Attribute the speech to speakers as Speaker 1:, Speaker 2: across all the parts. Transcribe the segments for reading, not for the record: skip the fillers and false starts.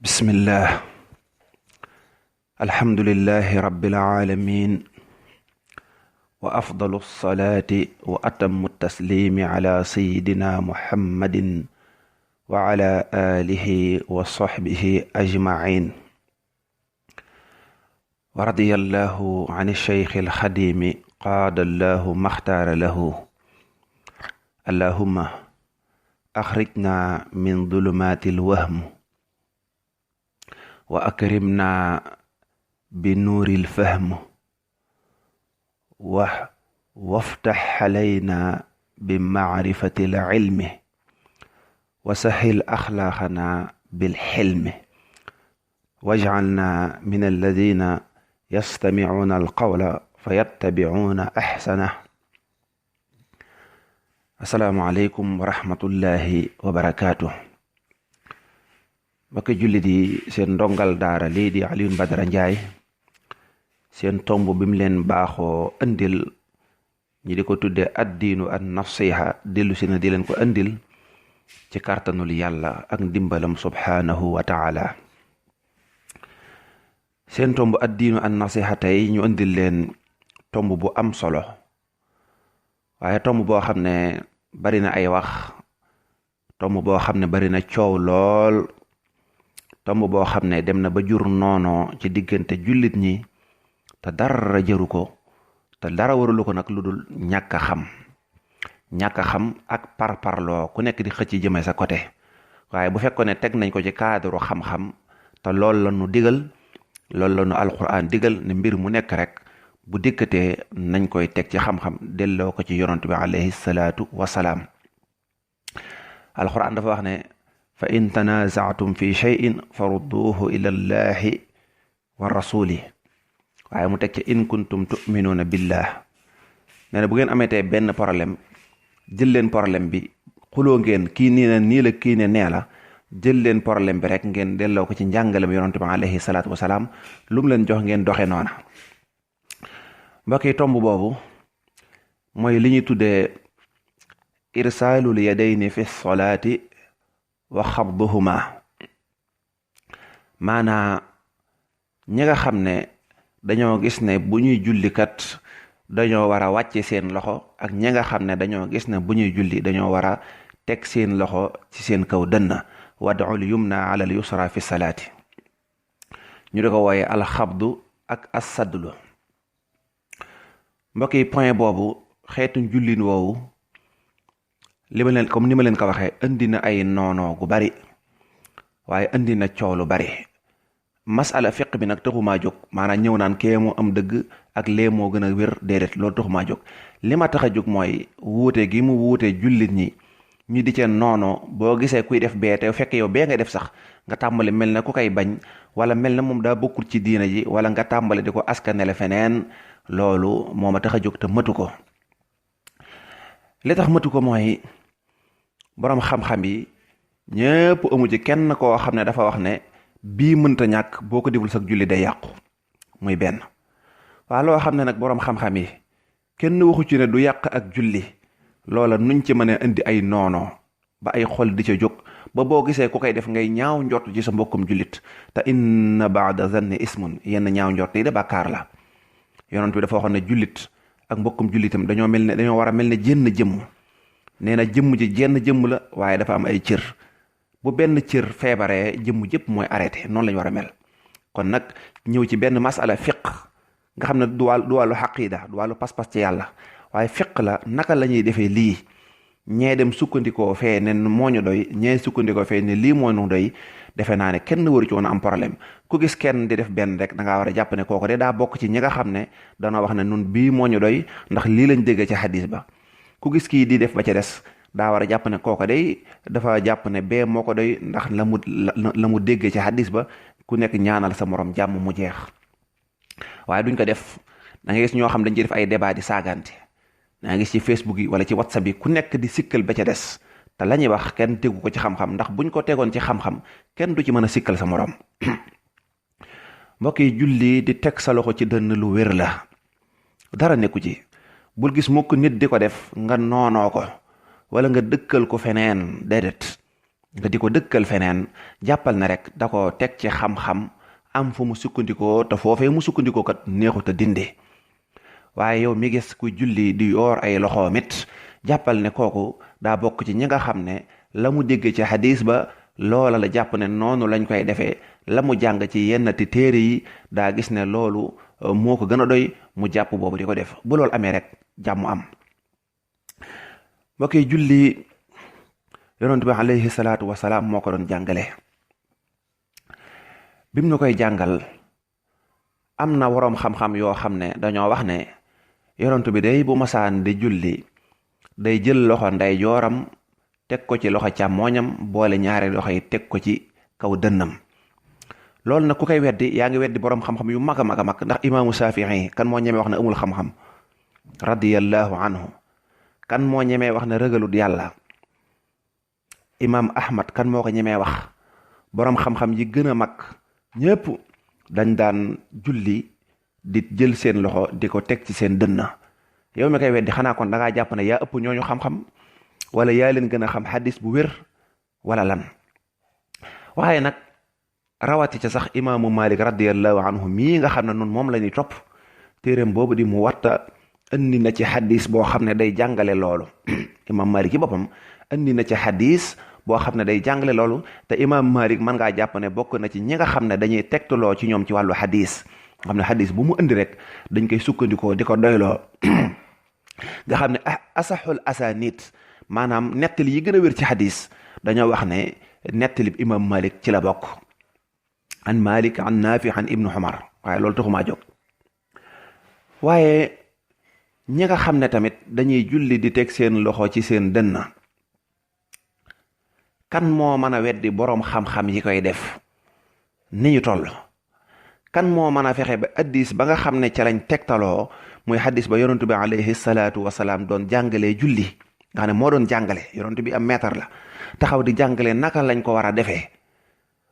Speaker 1: bismillah alhamdulillahi rabbil alamin wa afdalu salaati wa atammu taslimi ala sayyidina muhammadin wa ala alihi wa sahbihi ajma'in wa radiyallahu an ash-shaykh al-khadimi qaadallahu maxtaara lahu allahumma axrijna min dhulumaati al-wahm wa akrimna bi nuuril fahm waftax alayna bi macrifatil cilmi wa sahhil axlaaqana bil xilmi wajcalna min alladina yastamicuuna alqawla fa yattabicuuna axsana. Assalaamu aleykum wa rahmatullahi wa barakaatuh. Mbokki jullit yi, seen ndongal daara lii di Alioune Badara Ndiaye seen tomb bi mu leen baaxoo andil ñi di ko tudde addiinu an nasiha dellu si na di leen ko andil ci kàttanul yàlla ak ndimbalam subhaanahu wa taala. seen tomb addiinu an nasiha tey ñu andil leen tomb bu am solo, waaye tomb boo xam ne bari na ay wax, tomb boo xam ne bari na coow lool, tomb boo xam ne dem na ba jur noono ci diggante jullit ñi te dara jëru ko, te dara warulu ko nag lu dul ñàkk a xam ak parparloo, ku nekk di xëcc jëme sa côté. waaye bu fekkoon ne teg nañ ko ci cadre xam-xam te loolu la nu digal, loolu la nu alquran digal ne mbir mu nekk rek bu dikkatee nañ koy teg ci xam-xam delloo ko ci yonent bi alayhi salaatu wasalaam. alquran dafa wax ne fa in tanaza'tum fi shay'in farudduhu ila llahi wa rasuli, waaye mu teg ci in kuntum tu'minuuna billah. nee na bu ngeen ameetee benn problème, jël leen problème bi, xuloo ngeen kii nii na nii la kii ne nee la, jël leen problème bi rek ngeen delloo ko ci njàngalem yonent bi alayhi salaatu wasalaam, lu mu leen jox ngeen doxe noona. mbokk yi, tomb boobu mooy li ñuy tuddee irsaalul yadayni fi salaati wa xabduhuma. maanaa ñi nga xam ne dañoo gis ne bu ñuy jullikat dañoo war a wàcce seen loxo, ak ñi nga xam ne dañoo gis ne bu ñuy julli dañoo war a teg seen loxo ci seen kaw dënn. wad'ul yumna ala al yusra fi salaati, ñu di ko wooye alxabdu ak assadlu. mbokk yi, point boobu, xeetu jullin woowu, li ma leen comme ni ma leen ko waxee, indi na ay noonoo gu bari, waaye indi na coow lu bari. masala fiq bi nag taxumaa jóg, maanaam ñëw naan kee moo am dëgg ak lee moo gën a wér, déedéet, loolu taxumaa jóg. li ma tax a jóg mooy wuute gi mu wuute jullit ñi ñu di ca noonoo. boo gisee kuy def bee te fekk yow bee ngay def sax, nga tàmbali mel na ku koy bañ, wala mel na moom daa bokkul ci diina ji, wala nga tàmbali di ko askanele feneen, loolu moo ma tax a jóg te matu ko. li tax matu ko mooy boroom xam-xam yi ñëpp amu ci kenn koo xam ne dafa wax ne bii mënta ñàkk, boo ko deful sax julli day yàqu, muy benn. waa loo xam ne nag boroom xam-xam yi kenn waxu ci ne du yàq ak julli, loola nuñ ci mën a indi ay noono ba ay xol di ca jóg, ba boo gisee ku koy def ngay ñaaw njort ci sa mbokkum jullit. te inna ba'da zanni ismun, yenn ñaaw njort yi de bàkkaar la. yonent bi dafa waxoon ne jullit ak mbokkum jullitam dañoo war a mel ne jenn jëmm. nee na jëmm ji jenn jëmm la, waaye dafa am ay cër. bu benn cër feebaree, jëmm jëpp mooy arrêté. noonu lañu war a mel. kon nag ñëw ci benn masala fiq nga xam ne du wàllu xaqiida, du wàllu pas-pas ci yàlla, waaye fiq la. naka la ñuy defee lii, ñee dem sukkandikoo fee ne moo ñu doy, ñee sukkandikoo fee ne lii moo ñu doy, defe naa ne kenn waru ci woon am problème. ku gis kenn di def benn rek da ngaa war a jàpp ne kooku de daa bokk ci ñi nga xam ne dana wax ne nun bii moo ñu doy ndax lii lañ déggee ci xadis ba. ku gis kii di def ba ca des, daa war a jàpp ne kooku de dafa jàpp ne bee moo ko doy ndax la mu déggee ci xadis ba. ku nekk ñaanal sa morom jàmm mu jeex. waaye duñ ko def. da nga gis ñoo xam dañ ci def ay débat di saagante. da nga gis ci Facebook yi wala ci WhatsApp yi ku nekk di sikkal ba ca des, te la ñuy wax kenn tegu ko ci xam-xam, ndax buñ ko tegoon ci xam-xam kenn du ci mën a sikkal sa morom. mbokk yi, julli di teg sa loxo ci dënn lu wér la, dara nekku ci. bul gis mukk nit di ko def nga noonoo ko wala nga dëkkal ko feneen, déedéet. nga di ko dëkkal feneen jàppal na rek da ko teg ci xam-xam am fu mu sukkandikoo te foofee mu sukkandikoo kat neexut a dinde waaye yow mi gis ku julli di yoor ay loxoom it jàppal ne kooku daa bokk ci ñi nga xam ne la mu dégg ci xadis ba loola la jàpp ne noonu lañ koy defee la mu jàng ci yennati téere yi daa gis ne loolu moo ko gën a doy mu jàpp boobu di ko def bu loolu amee rek jàmm am. mbokk yi julli yonent bi alayhi salaatu wasalaam moo ko doon jàngale bim ñu koy jàngal am na woroom xam-xam yoo xam ne dañoo wax ne yonent bi day bu masaan di julli day jël loxo nday jooram teg ko ci loxo càmmooñam boole ñaari loxo yi teg ko ci kaw dënnam loolu nag ku koy weddi yaa ngi weddi boroom xam-xam yu mag a mag a mag ndax imaamu Shafii kan moo ñemee wax ne amul xam-xam radiyallahu anhu kan moo ñemee wax ne rëgalut yàlla imaam Ahmad kan moo ko ñemee wax boroom xam-xam yi gën a mag ñépp dañ daan julli di jël seen loxo di ko teg ci seen dënn yow mi koy weddi xanaa kon da ngaa jàpp ne yaa ëpp ñooñu xam-xam wala yaa leen gën a xam xadis bu wér wala lan waaye nag rawati ca sax imaamu Malik radiyallahu anhu mii nga xam ne nun moom la ñuy topp téeréem boobu di mu watta indi na ci xadis boo xam ne day jàngale loolu imaam Malik ci boppam indi na ci xadis boo xam ne day jàngale loolu te imaam Malik mën ngaa jàpp ne bokk na ci ñi nga xam ne dañuy tegtaloo ci ñoom ci wàllu xadis nga xam ne xadis bu mu indi rek dañ koy sukkandikoo di ko doyloo nga xam ne asaxul asanit maanaam nettali yi gën a wér ci xadis dañoo wax ne nettali imam Malik ci la bokk an Malik an Nafi an ibnu Umar waaye loolu taxumaa jóg waaye ñi nga xam ne tamit dañuy julli di teg seen loxo ci seen dënn kan moo mën a weddi boroom xam-xam yi koy def ni ñu toll kan moo mën a fexe ba addis ba nga xam ne ca lañ tegtaloo muy xadis ba yonentu bi alayhi salaatu wasalaam doon jàngalee julli nga xam ne moo doon jàngale yonentu bi am maître la taxaw di jàngale naka lañ ko war a defee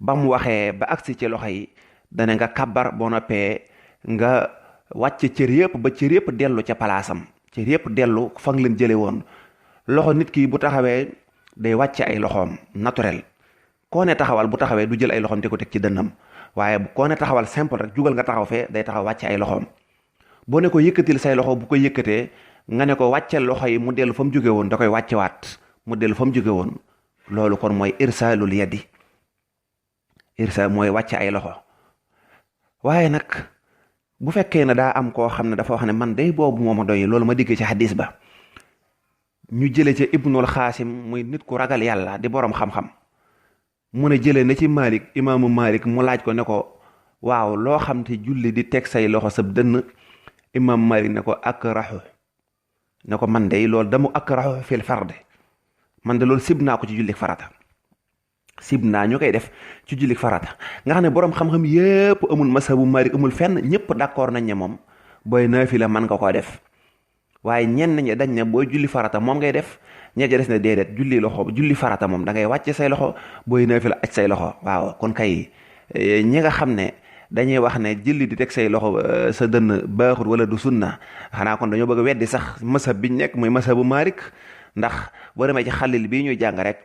Speaker 1: ba mu waxee ba agsi ci loxo yi dane nga kabbar boo noppee nga wàcc cër yëpp ba cër yëpp dellu ca palaasam cër yëpp dellu fa nga leen jële woon loxo nit ki bu taxawee day wàcce ay loxoom naturel koo ne taxawal bu taxawee du jël ay loxoom di ko teg ci dënnam waaye koo ne taxawal simple rek jugal nga taxaw fee day taxaw wàcce ay loxoom boo ne ko yëkkatil say loxo bu ko yëkkatee nga ne ko wàccel loxo yi mu dellu fa mu jóge woon da koy wàccewaat mu dellu fa mu jóge woon loolu kon mooy irsaalul yadi irsaal mooy wàcce ay loxo waaye nag bu fekkee ne daa am koo xam ne dafa wax ne man day boobu moo ma doy loolu ma digg ci xadis ba ñu jële ca ibnul xaasim muy nit ku ragal yàlla di boroom xam-xam mu ne jëlee na ci Malik imaamu Malik mu laaj ko ne ko waaw loo xam te julli di teg say loxo sab dënn imaam Malik ne ko akrahu ne ko man de loolu damu akrahu fil farde man de loolu sib naa ko ci jullik farata sib naa ñu koy def ci jullik farata nga xam ne boroom xam-xam yépp amul masabu Malik amul fenn ñëpp d'accord nañ ne moom booy naafila man nga koo def waaye ñenn ñi dañ ne booy julli farata moom ngay def ña ca des ne déedéet julli farata moom da ngay wàcce say loxo booy naafila aj say loxo waaw kon kay ñi nga xam ne dañuy wax ne julli di teg say loxo sa dënn baaxul wala du sunna xanaa kon dañoo bëgg a weddi sax masab biñ nekk muy masabu Malik ndax boo demee ci xalil bii ñuy jàng rek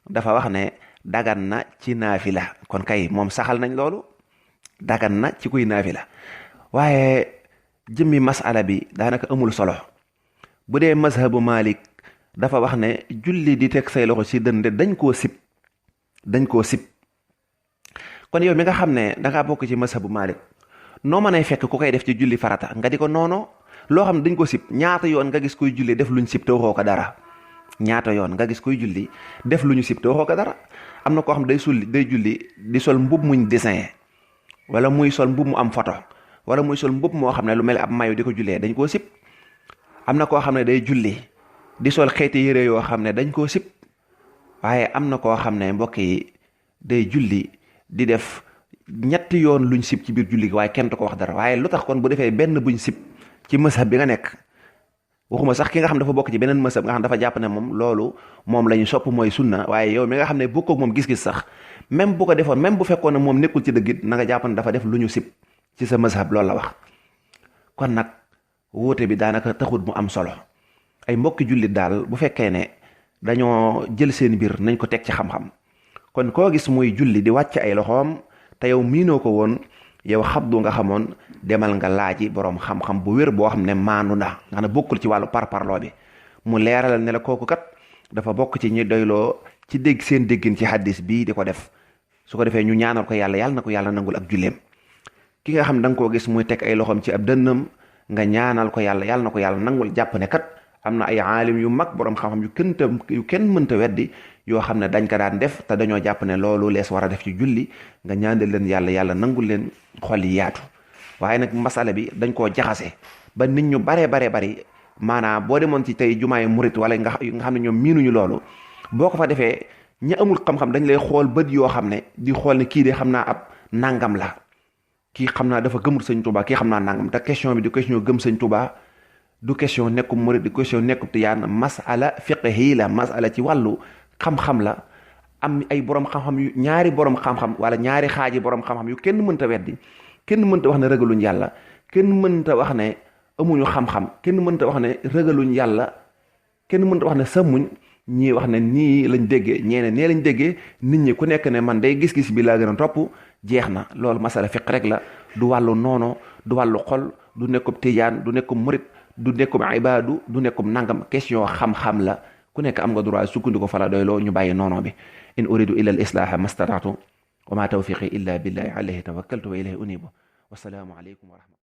Speaker 1: dafa wax ne dagan na ci naafila kon kay moom saxal nañ loolu dagan na ci kuy naafila waaye jëmmi masala bi daanaka amul solo bu dee mazhabu Malik dafa wax ne julli di teg say loxo ci dënn dañ koo sib kon yow mi nga xam ne dangaa bokk ci mazhabu Malik noo mën a fekk ku koy def ci julli farata nga di ko noonu loo xam ne dañ ko sib ñaata yoon nga gis koy julli def luñ sib te waxoo ko dara ñaata yoon nga gis koy julli def lu ñu sib te waxoo ko dara am na koo xam ne day julli di sol mbub muñ dessin wala muy sol mbub mu am photo wala muy sol mbub moo xam ne lu mel ab mayu di ko jullee dañ koo sib am na koo xam ne day julli di sol xeeti yére yoo xam ne dañ koo sib waaye am na koo xam ne mbokk yi day julli di def ñetti yoon luñ sib ci biir julli gi waaye kenn du ko wax dara waaye lu tax kon bu defee benn buñ sib ci mazhab bi nga nekk waxuma sax ki nga xam dafa bokk ci beneen mazhab nga xam dafa jàpp ne moom loolu moom la ñu sopp mooy sunna waaye yow mi nga xam ne bokkoo ak moom gis-gis sax même bu ko defoon même bu fekkoon ne moom nekkul ci dëggit na nga jàpp ne dafa def lu ñu sib ci sa mazhab loolu la wax kon nag wuute bi daanaka taxut mu am solo ay mbokki jullit daal bu fekkee ne dañoo jël seen mbir nañ ko teg ci xam-xam kon koo gis muy julli di wàcc ay loxoom te yow miinoo ko woon, yow xabdu nga xamoon, demal nga laaji boroom xam-xam bu wér boo xam ne maandu na nga xam ne bokkul ci wàllu parparloo bi, mu leeralal ne la kooku kat dafa bokk ci ñi doyloo ci dégg seen déggin ci hadis bii di ko def. su ko defee ñu ñaanal ko yàlla na ko yàlla nangul ak julleem. ki nga xam da nga koo gis muy teg ay loxoom ci ab dënnam nga ñaanal ko yàlla na ko yàlla nangul, jàpp ne kat am na ay aalim yu mag boroom xam-xam yu kenn mënta weddi yoo xam ne dañ ko daan def te dañoo jàpp ne loolu lees war a def ci julli, nga ñaanal leen yàlla nangul leen, xol yi yaatu. waaye nag masala bi dañ koo jaxase ba nit ñu baree bari maanaam boo demoon ci tey jumaay murit wala nga xam ne ñoom miinuñu loolu, boo ko fa defee ñi amul xam-xam dañ lay xool bët yoo xam ne di xool ne kii de xam naa ab nangam la, kii xam naa dafa gëmul sëñ Tuubaa, kii xam naa nangam. te question bi du question gëm sëñ Tuubaa, du question nekkum murit, du question nekkum tijaan, masala fiqhi la, masala ci wàllu xam-xam la. am ay borom xam-xam yu ñaari borom xam-xam wala ñaari xaaji borom xam-xam yu kenn mënta weddi, kenn mënta wax ne ragaluñ yàlla, kenn mënta wax ne amuñu xam-xam, kenn mënta wax ne ragaluñ yàlla, kenn mënta wax ne sàmmuñ. ñii wax ne nii lañ déggee, ñeene nee lañ déggee, nit ñi ku nekk ne man day gis-gis bi laa gën a topp, jeex na. loolu masala fiq rek la, du wàllu noono, du wàllu xol, du nekkub tijaan, du nekkub murit, du nekkub ibaadu, du nekkub nangam. question xam-xam la, ku nekk am nga droit sukkandiku fa la doyloo, ñu bàyyi noono bi. in uridu illa al islaaha mastataatu wa ma tawfiqi illa billahi alayhi tawakkaltu wa ilayhi unibu. wasalaamu aleykum wa rahmatullah.